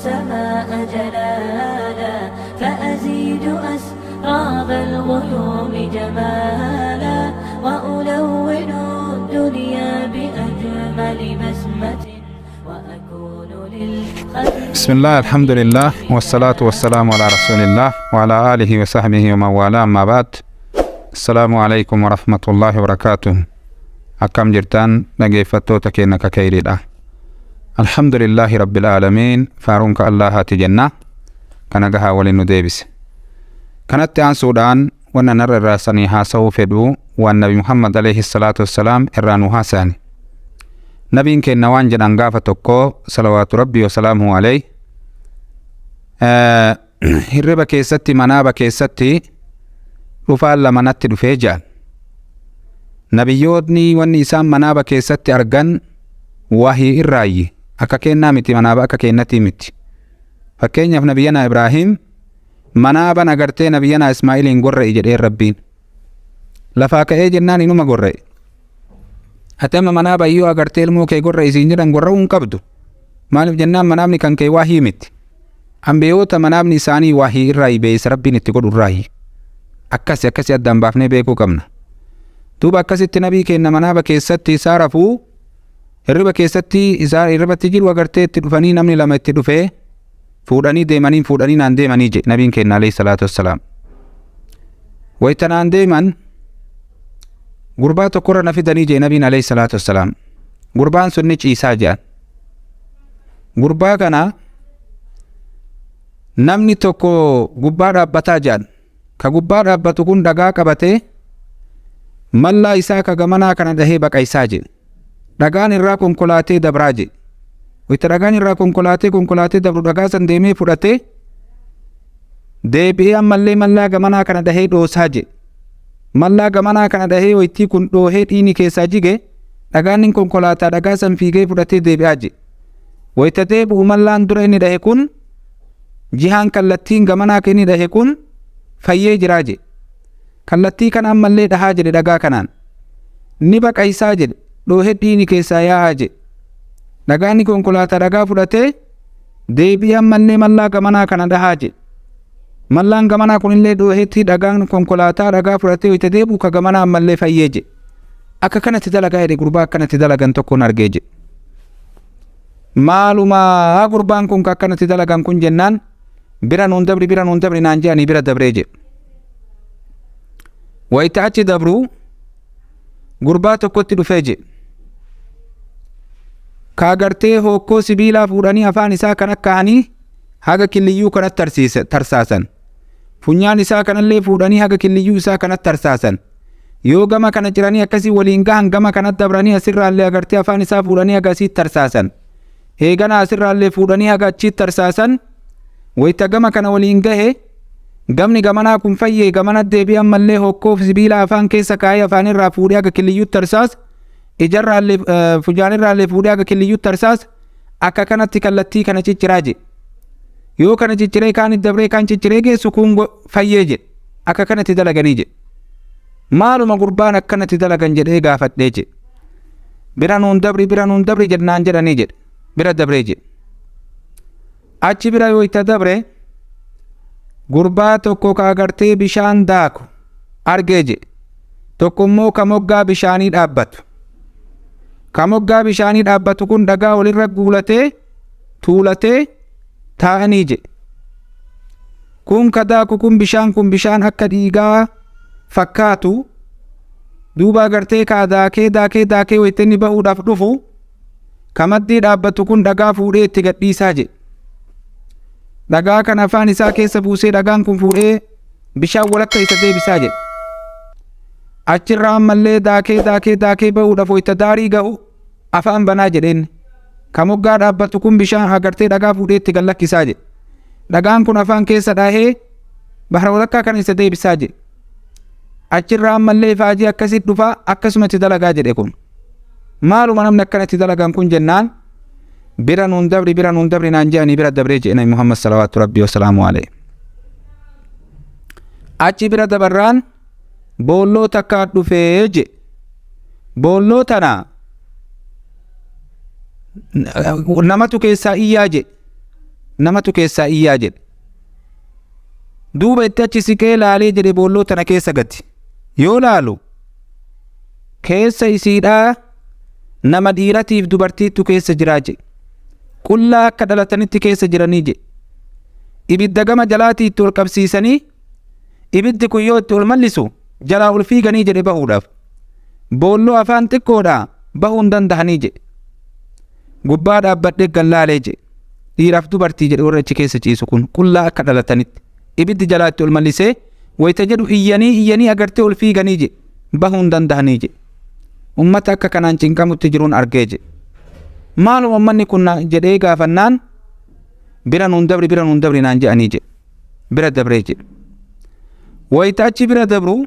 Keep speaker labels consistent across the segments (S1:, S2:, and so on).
S1: السماء جلالا فأزيد أسراب الغيوم جمالا وألون الدنيا بأجمل بسمة وأكون للخلق.
S2: بسم الله، الحمد لله، والصلاة والسلام على رسول الله وعلى آله وصحبه ومن والاه، أما بعد، السلام عليكم ورحمة الله وبركاته. Akkam jirtan dhaggeeffattoota keenya kakayriidha? الحمد لله رب العالمين، faaruun ka Allahaati jenna, kana gahaa waliin nu deebise. Kanatti aansuudhaan wanna narra irraa sanii haasa'uu fedhu waan Nabi Muhammad عليه الصلاة والسلام irraa nu haasa'ani. Nabiin keenya waan jedhan gaafa tokko، صلوات ربي وسلامه عليه، hirriba keessatti, manaaba keessatti dhufaan lama natti dhufee jedhan. Nabiyyoonni wanni isaan manaaba keessatti argan wahii irraayyi, akka kennaa miti, manaaba akka kennatii miti. Fakkeenyaaf, nabiyyanaa Ibraahim manaaban agartee nabiyyanaa Ismaa'iliin gorra'i jedheen. Rabbiin lafaa ka'ee jennaan inuma gorra'e. Ati amma manaaba iyyuu agartee ilmoo kee gorra'i siin jedhan, gorra'uu hin qabdu. Maaliif jennaan, manaabni kan kee wahii miti. Ambiyoota manaabni isaanii wahii irraayi, beeysa Rabbiin itti godhu irraayi. Akkasi akkasi addaan baafnee beekuu qabna. Duuba akkasitti nabii keenya manaaba keessatti isaa rafuu, hirriba keessatti isaa hirribatti jiru agartee itti dhufanii, namni lama itti dhufee fuudhanii deemanii, fuudhanii naan deemanii jedhe nabiin keenya عليه الصلاة والسلام. Wayita naan deeman gurbaa tokkorra na fidanii jedhe nabiin عليه الصلاة والسلام. Gurbaan sun ni ciisaa jedhan. Gurbaa kana namni tokko gubbaa dhaabbataa jedhan. Ka gubbaa dhaabbatu kun dhagaa qabatee mallaa isaa ka gamanaa kana dhahee baqaysaa jedhe. Dhagaan irraa konkolaatee dabraa jedhe. Wayita dhagaan irraa konkolaatee konkolaatee dabru, dhagaa san deemee fudhatee deebi'ee ammallee mallaa gamanaa kana dhahee dhoosaa jedhe. Mallaa gamanaa kana dhahee wayittii kun dhoohee dhiini keessaa jige, dhagaan inni konkolaataa dhagaa san fiigee fudhatee deebi'aa jedhe. Wayita deebi'u mallaan dura inni dhahe kun, jihaan kallattiin gamanaa inni dhahe kun fayyee jiraa jedhe. Kallattii kana ammallee dhahaa jedhe, dhagaa kanaan. Ni baqaysaa jedhe, dhoohee dhiini keessaa yaa'aa jedhe. Dhagaan konkolaataa dhagaa fudhatee deebi'ee ammallee mallaa gamanaa kana dhahaa jedhe. Mallaan gamanaa kunillee dhooheetti dhagaan konkolaataa dhagaa fudhatee wayita deebi'u ka gamanaa ammallee fayyee jedhe. Akka kanatti dalagaa jedhe, gurbaa akkanatti dalagan tokkoon argee jedhe. Maalumaa gurbaan kun ka akkanatti dalagan kun jennaan, bira nuun dabri, bira nuun dabri naan jedhanii bira dabree jedhe. Wayita achi dabruu gurbaa tokkotti dhufee jedhe. Ka agartee hokkoo sibiilaa fuudhanii afaan isaa kan akka kaa'anii haga killiyyuu kanatti tarsaasan. Funyaan isaa kanallee fuudhanii haga killiyyuu isaa kanatti tarsaasan. Yoo gama kana ciranii akkasii waliin gahan, gama kanatti dabranii asirraallee agartee afaan isaa fuudhanii haga asiitti tarsaasan. Eegana asirraallee fuudhanii haga achiitti tarsaasan. Wayita gama kana waliin gahe, gamni gamanaa kun fayyee, gamana deebi'ee ammallee hokkoo sibiila afaan keessa kaa'ee afaan irraa fuudhee haga killiyyuutti tarsaas, ijarraallee funyaanirraallee fuudhee haga killiyyuutti tarsaas. Akka kanatti kallattii kana cicciraa jedhe. Yoo kana cicciree kaan dabree kaan cicciree geessu, kun fayyee jedhe. Akka kanatti dalaganii jedhe. Maaluma gurbaan akkanatti dalagan jedhee gaafadhee jedhe. Bira nuun dabri, bira nuun dabri jennaan jedhanii jedhe. Bira dabree jedhe. Achi bira yoo itti dabre gurbaa tokko ka agartee bishaan daaku argee jedhe. Tokko immoo ka moggaa bishaanii dhaabbatu. Ka moggaa bishaanii dhaabbatu kun dhagaa walirra guulatee tuulatee taa'anii jedhe. Kun ka daaku kun bishaan kun bishaan akka dhiigaa fakkaatu. Duuba agartee kaa daakee daakee daakee wayita inni bahuudhaaf dhufu, ka maddii dhaabbatu kun dhagaa fuudhee itti gadhiisaa jedhe. Dhagaa kana afaan isaa keessa buusee dhagaan kun fuudhee bishaan walakka isa deebisaa jedhe. Achirraa ammallee daakee daakee daakee bahuudhaaf wayita daarii gahu afaan banaa jedheen. Ka moggaa dhaabbatu kun bishaan agartee dhagaa fuudhee itti gallakkisaa jedhe. Dhagaan kun afaan keessa dhahee bahara walakkaa kana isa deebisaa jedhe. Achirraa ammallee faajii akkasitti dhufaa akkasumatti dalagaa jedhe kun. Maaluma namni akkanatti dalagan kun jennaan, bira nuun dabri, bira nuun dabri naan jedhanii bira dabree jedhe Nabi Muhammad صلوات ربي وسلامه عليه. Achi bira dabarraan boolloo takkaa dhufee jedhe. Boolloo tana namatu keessaa iyyaa jedhe. Namatu keessaa iyyaa jedhe. Duuba itti achi siqee laalee jedhe boolloo tana keessa gati. Yoo laalu keessa isiidhaa nama dhiiratiif dubartiittu keessa jiraa jedhe. Qullaa akka dhalatanitti keessa jiranii jedhe. Ibidda gama jalaatii itti ol qabsiisanii ibiddi kun yoo itti ol mallisu jalaa ol fiiganii jedhe bahuudhaaf. Boolloo afaan xiqqoodhaa bahuu hin dandahanii jedhe. Gubbaa dhaabbadhee gallaalee jedhe. Dhiiraaf dubartii jedhe warra achi keessa ciisu kun qullaa akka dhalatanitti. Ibiddi jalaa itti ol mallisee wayita jedhu iyyanii iyyanii agartee ol fiiganii jedhe. Bahuu hin dandahanii jedhe. Ummata akka kanaan cinqamutti jiruun argee jedhe. Maaluma ummanni kun jedhee gaafannaan bira nuun dabri bira nuun dabri naan jedhanii jedhe. Bira dabree jedhe. Wayita achi bira dabru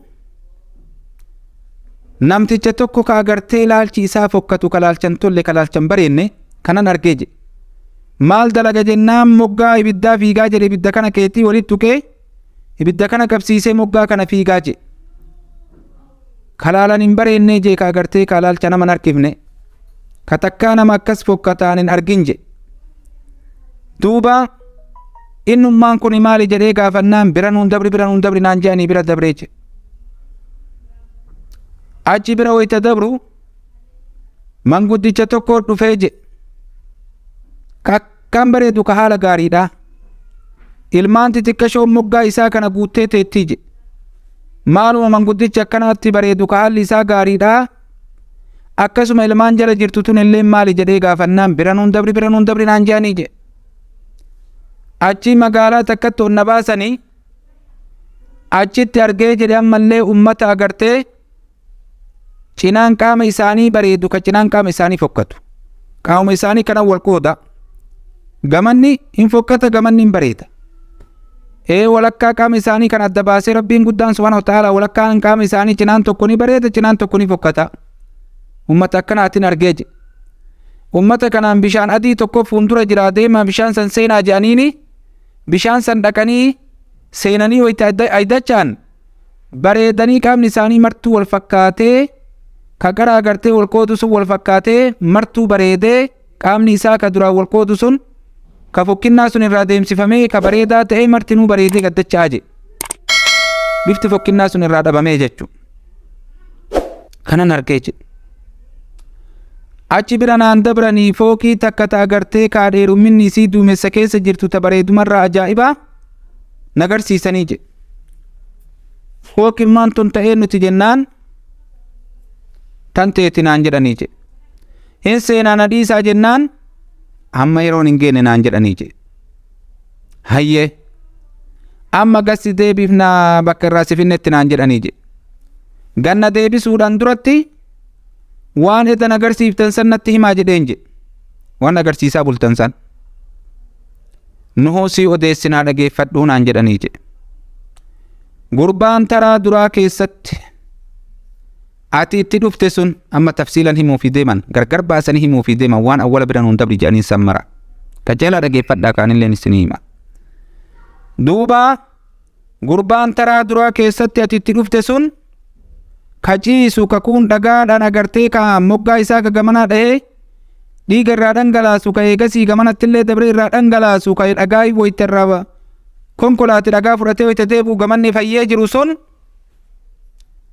S2: namticha tokko ka agartee ilaalchi isaa fokkatu ka laalchan tolle ka laalchan bareenne kanan argee jedhe. Maal dalaga jennaan moggaa ibiddaa fiigaa jedhe ibidda kana keetii walitti tuqee ibidda kana qabsiisee moggaa kana fiigaa jedhe. Kalaalan hin bareennee jee ka agartee ka laalcha nama hin harkifne ka takkaa nama akkas fokkataan hin argin jedhe. Duuba innummaan kun maali jedhee gaafannaan bira nuun dabri bira nuun dabri naan jedhanii bira dabree jedhe. Achi bira wayita dabru manguddicha tokko dhufee jedhe. Ka akkaan bareedu ka haala gaariidha. Ilmaan xixiqqashoon moggaa isaa kana guuttee teettii jedhe. Maaluma manguddichi akkanaatti bareedu ka haalli isaa gaariidha. Akkasuma ilmaan jala jirtu tun illee maali jedhee gaafannaan bira nuun dabri bira nuun dabri naan jedhanii jedhe. Achi magaalaa takkatti ol na baasanii achitti argee jedhe ammallee ummata agartee cinaan qaama isaanii bareedu ka cinaan qaama isaanii fokkatu. Qaama isaanii kanan wal qooda. Gamanni hin fokkata gamanni hin bareeda. Ee walakkaa qaama isaanii kan adda baasee Rabbiin guddaan subhaanahu wa ta'ala walakkaan qaama isaanii cinaan tokko ni bareeda cinaan tokko ni fokkata. Ummata akkanaatiin argee jedhe. Ummata kanaan bishaan adii tokko fuuldura jira deemaa bishaan san seenaa jedhaniini bishaan san dhaqanii seenanii wayita aydachaan bareedanii qaamni isaanii martuu wal fakkaatee ka gara agartee wal qoodu sun wal fakkaatee martuu bareedee qaamni isaa ka duraan wal qoodu sun ka fokkinnaa sun irraa deemsifamee ka bareedaa ta'ee martinuu bareedee gaddachaa jedhe. Bifti fokkinnaa sun irraa dhabamee jechuudha. Kanan argee jedhe. Achi bira naan dabranii fooqii takka ta agartee kaa dheerumminni isii duumessa keessa jirtu ta bareedumarraa ajaa'ibaa nagarsiisanii jedhe. Fooqimmaan tun ta'ee nuti jennaan tan teeti naan jedhanii jedhe. Hin seenaa na dhiisaa jennaan amma yeroon hin geenne naan jedhanii jedhe. Hayyee amma gassi deebifnaa bakka irraa si finnetti naan jedhanii jedhe. Ganna deebisuudhaan duratti waan edan agarsiiftan san natti himaa jedheen jedhe. Waan agarsiisaa bultan san. Nuhuu sii odeessinaa dhageeffadhuu naan jedhanii jedhe. Gurbaan taraa duraa keessatti ati itti dhufte sun amma tafsiilan himuufi deeman gargar baasanii himuufi deeman waan awwala bira nuun dabri jedhanii san mara. Qajeelaa dhageeffadhaa kaanilleen isinii hima. Duuba gurbaan taraa duraa keessatti ati itti dhufte sun ka ciisu ka kuun dhagaadhaan agartee ka moggaa isaa ka gamanaa dhahee dhiiga irraa dhangalaasu ka eegasii gamanatti illee dabree irraa dhangalaasu ka dhagaa wayita irraa konkolaate dhagaa fudhatee wayita deebi'u gamanni fayyee jiru sun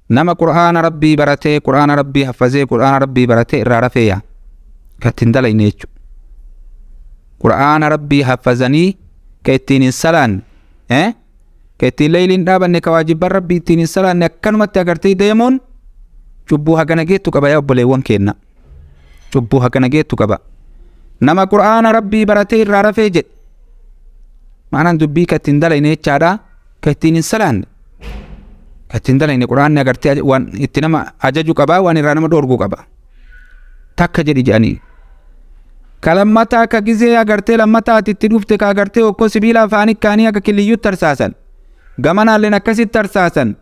S2: nama qur'aana rabbii baratee qur'aana rabbii haffazee qur'aana rabbii baratee irraa rafeeya ka ittiin dalayne jechuudha. Qur'aana rabbii haffazanii ka ittiin hin salaanne ka ittiin leeyliin dhaabanne ka waajibban rabbii ittiin hin salaanne akkanumatti agartee deemuun cubbuu hagana geettu qaba yaa obboleewwan keenna. Cubbuu hagana geettu qaba. Nama qur'aana rabbii baratee irraa rafee jedhe. Maanaan dubbii ka ittiin dalayne jechaadha ka ittiin hin salaanne. Ka ittiin dalayne qur'aanni agartee waan itti nama ajaju qaba waan irraa nama dhoorgu qaba. Takka jedhi jedhanii. Ka lammataa ka gizee agartee lammataa ati itti dhufte ka agartee okkoo sibiila afaanii kaanii akka kiliyyuutti tarsaasan. Gamanaalleen akkasitti tarsaasan.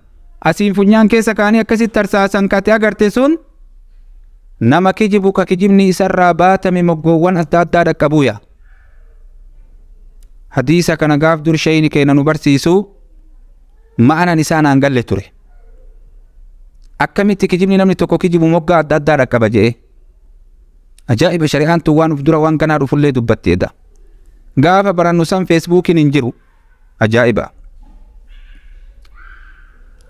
S2: Asiin funyaan keessa kaanii akkasitti tarsaasan ka ati agarte sun nama kijibu ka kijibni isarraa baatame moggoowwan adda addaa dhaqqabuuya. Hadiisa kana gaaf dur shayni keenya nu barsiisu ma'anan isaa naan galle ture. Akkamitti kijibni namni tokko kijibu moggaa adda addaa dhaqqaba jedhee. Ajaa'iba shari'aan tun waan uf dura waan ganaa dhufullee dubbatteedha. Gaafa barannu san Feesbuukiin hin jiru. Ajaa'iba.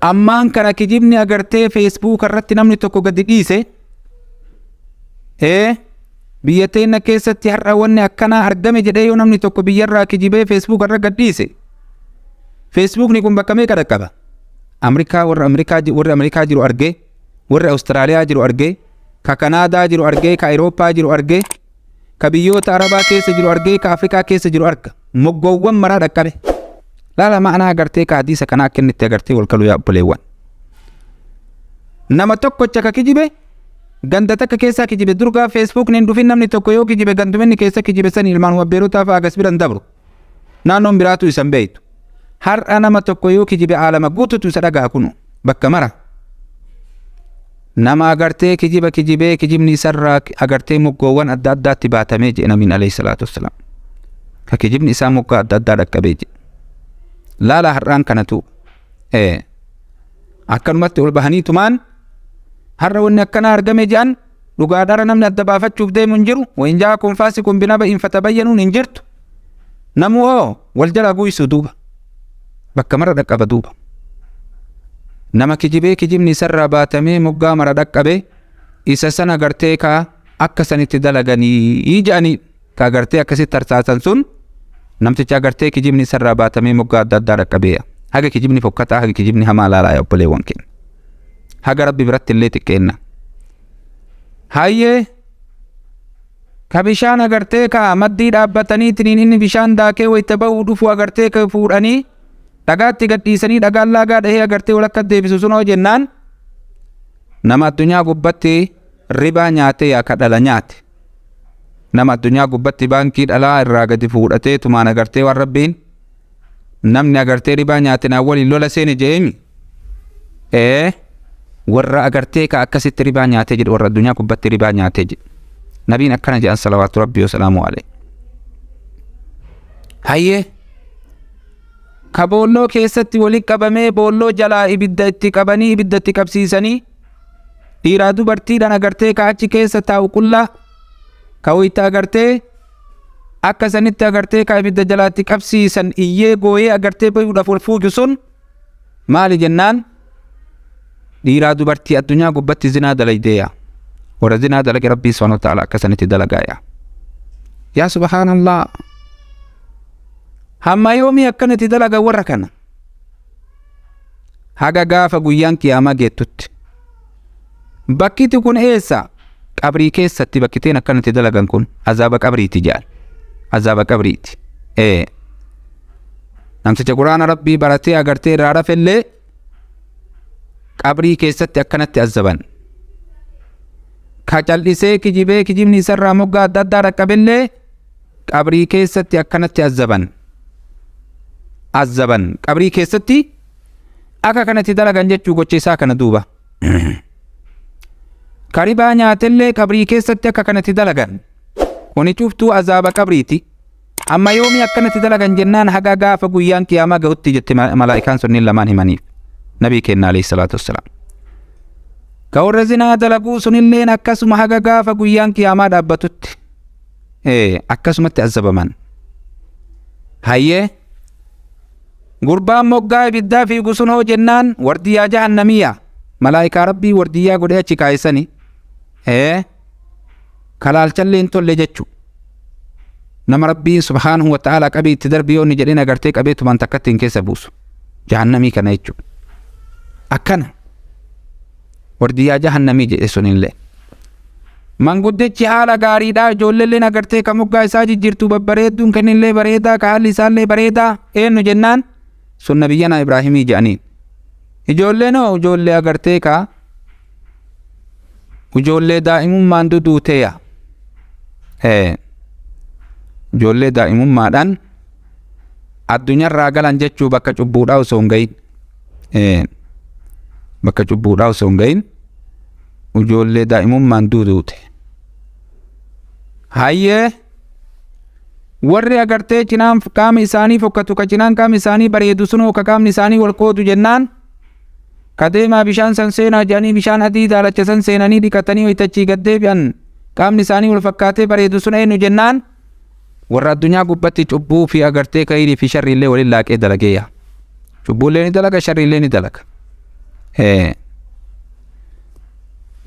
S2: Ammaan kana kijibni agartee Feesbuuka irratti namni tokko gadi dhiise, ee, biyya teenna keessatti har'a wanni akkanaa argame jedhee yoo namni tokko biyyarraa kijibee Feesbuuka irra gad dhiise, Feesbuukni kun bakka meeqa dhaqqaba? Ameerikaa, warra Ameerikaa, warri Ameerikaa jiru argee, warri Awustiraaliyaa jiru argee, ka Kanaadaa jiru argee, ka Awurooppaa jiru argee, ka biyyoota Arabaa keessa jiru argee, ka Afrikaa keessa jiru arga. Moggoowwan maraa dhaqqabe. Laala ma'anaa agartee ka hadiisa kanaa akka inni itti agartee wal kalu, yaa obboleewwan. Nama tokkocha ka kijibe, ganda takka keessaa kijibe, durgaa Feesbuukni hin dhufin, namni tokko yoo kijibe ganduminni keessa kijibe sani ilmaan wabbeerotaa fa'a agas biran dabru. Naannoon biraatu isan beeytu. Har'a nama tokko yoo kijibe aalama guututu isa dhaga'a kunu bakka mara. Nama agartee kijiba kijibee kijibni isarraa agartee moggoowwan adda addaatti baatamee jedhe nabiin alayhi salaatu wassalaam. Ka kijibni isaa moggaa adda addaa dhaqqabee jedhe. Laala har'aan kanatu akkanumatti ol bahanii tumaan har'a wanni akkanaa argame jedhan, dhugaa dhara namni adda baafachuuf deemu hin jiru. وإن جاءكم فاسق بنبإ فتبينوا hin jirtu. Namuu hoo wal jalaa guuysuu duuba. Bakka mara dhaqqaba duuba. Nama kijibee kijibni isarraa baatamee moggaa mara dhaqqabe, isa sana gartee ka akka sanitti dalaganii jedhanii, ka agartee akkasitti tarsaasan sun namticha agartee kijibni isarraa baatamee moggaa adda addaa dhaqqabeeya. Haga kijibni fokkataa, haga kijibni hamaa laalaa, yaa obboleewwan keenya. Haga Rabbi biratti illee xiqqeenna. Hayyee, ka bishaan agartee ka maddii dhaabbataniitiin inni bishaan daakee wayita ba'uu dhufu agartee ka fuudhanii dhagaatti gadhiisanii dhagaan laagaa dhahee agartee walakka deebisu sun hoo jennaan, nama addunyaa gubbatti ribaa nyaatee yaa ka dhala nyaate. Nama addunyaa gubbatti baankii dhalaa irraa gadi fuudhatee tumaan agartee waan Rabbiin namni agartee ribaa nyaate naan waliin lola seene je'eemi. Ee, warra agartee ka akkasitti ribaa nyaatee jedhu, warra addunyaa gubbatti ribaa nyaatee jedhu. Nabiin akkana jedhan salawaatu Rabbii wasalaamu alayhi. Hayyee, ka boolloo keessatti walitti qabamee boolloo jalaa ibidda itti qabanii, ibidda itti qabsiisanii, dhiiraa dubartiidhaan agartee ka achi keessa taa'u, qullaa ka wayita agartee akka sanitti agartee ka ibidda jalaatti qabsiisan iyyee gooyee agartee bayuudhaaf wal fuuju sun maali jennaan, dhiiraa dubartii addunyaa gubbatti zinaa dalaydeeya. Warra zinaa dalage Rabbii subhaanahu wa ta'ala akka sanitti dalagaaya. Yaa subhaanallah, hamma yoomii akkanatti dalaga warra kana? Haga gaafa guyyaan qiyaamaa geettutti. Bakkiti kun eessa? Qabrii keessatti. Bakkiteen akkanatti dalagan kun azaaba qabriiti jedhan, azaaba qabriiti. Ee, namticha Quraana Rabbii baratee agartee irraa rafellee qabrii keessatti akkanatti azaban. Ka cal'isee kijibee kijibni isarraa moggaa adda addaa dhaqqabellee qabrii keessatti akkanatti azaban. Qabrii keessatti akka kanatti dalagan jechuu gocha isaa kana duuba. Ka ribaa nyaatellee qabrii keessatti akka kanatti dalagan. Kuni cuftuu azaaba qabriiti. Amma yoomii akkanatti dalagan jennaan, haga gaafa guyyaan qiyaamaa gahutti jette malaa'ikaan sunniin lamaan himaniif nabii kenna alayhi salaatu wassalaam. Ka warra zinaa dalaguu sunilleen akkasuma haga gaafa guyyaan qiyaamaa dhaabbatutti akkasumatti azabaman. Hayyee, gurbaan moggaa ibiddaa fiigu sun hoo jennaan, wardiyyaa jahannamiyya, malaa'ikaa Rabbii wardiyyaa godhee achi kaayisani, kalaalchallee hin tolle jechu. Nama Rabbiin subhaanahu wa ta'ala qabii itti darbi yoo inni jedheen agartee qabee tumaan takkatti hin keessa buusu jahannamii kana jechu. Akkana wardiyyaa jahannamii jedhe sunillee. Manguddichi haala gaariidhaa, ijoolleelleen agartee ka moggaa isaa jijjiirtu babbareedduun kennillee bareedaa, ka haalli isaallee bareedaa eenyu jennaan, sun nabiyyanaa Ibraahimii jedhaniin. Ijoolleen hoo? Ijoollee agartee ka ijoollee daa'imummaan duduuteeya. Ijoollee daa'imummaadhaan addunyaarraa galan jechuu, bakka cubbuudhaa osoo hin gahin. Bakka cubbuudhaa osoo hin gahin ijoollee daa'imummaan duduute. Hayyee, warri agartee cinaan qaama isaanii fokkatu, ka cinaan qaama isaanii bareedu sunoo, ka qaamni isaanii wal qoodu jennaan, ka deemaa bishaan san seenaa jedhanii bishaan adii daalacha san seenanii dhiqatanii wayitachii gad deebi'an qaamni isaanii wal fakkaatee bareedu sun eenyu jennaan, Warra addunyaa gubbatti cubbuu fi agartee kayrii fi sharri illee waliin laaqee dalageeya. Cubbuu illee ni dalaga, sharri illee ni dalaga.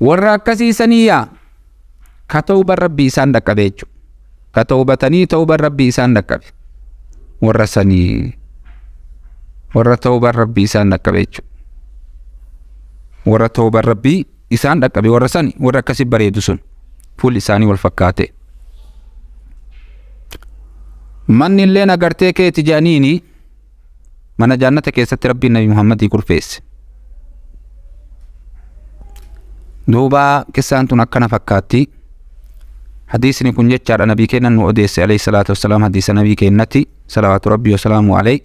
S2: Warra akkasii sanii yaa ka tawban rabbii isaan dhaqqabe jechuudha. Ka tawbatanii tawban rabbii isaan dhaqqabe. Warra sanii warra tawban rabbii isaan dhaqqabe jechuudha. Warra tawban rabbii isaan dhaqqabe warra sani warra akkasi bareedu sun fuulli isaanii wal fakkaate. Manni illeen agartee keeti jedhaniini mana jaannata keessatti rabbiin nabi Muhammadii kurfeesse. Duuba qissaan tun akkana fakkaatti. Hadiisni kun jechaadha nabii kennan nu odeesse alayhi salaatu wassalaam hadiisa nabii kennati salawaatu rabbii wasalaamu alayhi.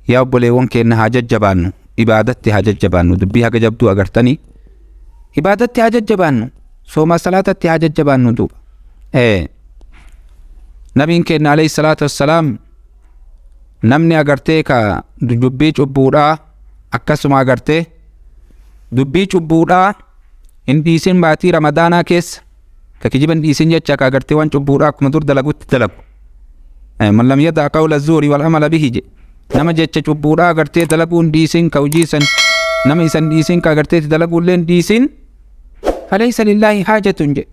S2: Yaa obboleewwan keenna haa jajjabaannu ibaadatti haa jajjabaannu dubbii haga jabduu agartanii ibaadatti haa jajjabaannu sooma salaatatti haa jajjabaannu duuba. Nabiin keenna alayhi salaatu wassalaam namni agartee ka dubbii cubbuudhaa akkasuma agartee dubbii cubbuudhaa hin dhiisin baatii ramadaanaa keessa ka kijiba hin dhiisin jecha ka agartee waan cubbuudhaa akkuma dur dalagutti dalagu. Man lam yada'a qawla zuuri wal amala bihi je nama jecha cubbuudhaa agartee dalaguu hin dhiisin ka hojii san nama isan dhiisin ka agartee dalaguu illee hin dhiisin falaysa lillaahi haajatun je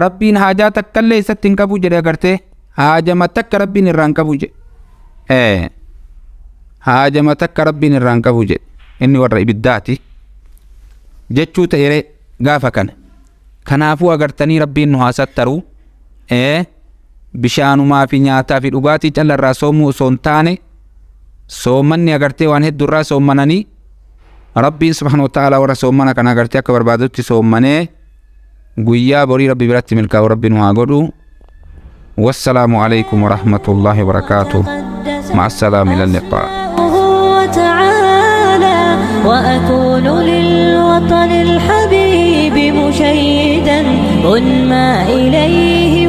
S2: rabbiin haajaa takkallee isatti hin qabu jedhe agartee haajama takka rabbiin irraa hin qabu jedhe haajama takka rabbiin irraa hin qabu jedhe inni warra ibiddaati jechuu ta'e gaafa kana kanaafuu agartanii rabbiin nu haa sattaru bishaanumaa fi nyaataa fi dhugaatii calla irraa soomuu osoo hin taane soommanni agartee waan hedduu irraa soommananii rabbiin subhaanahu wa ta'ala warra soommana kana agartee akka barbaadutti soommanee guyyaa borii rabbi biratti milkaa'u rabbi nu haa godhu. والسلام عليكم ورحمة الله وبركاته. مع السلامة، إلى اللقاء.
S1: وتعالى وأكون للوطن الحبيب مشيدا أنمى إليه.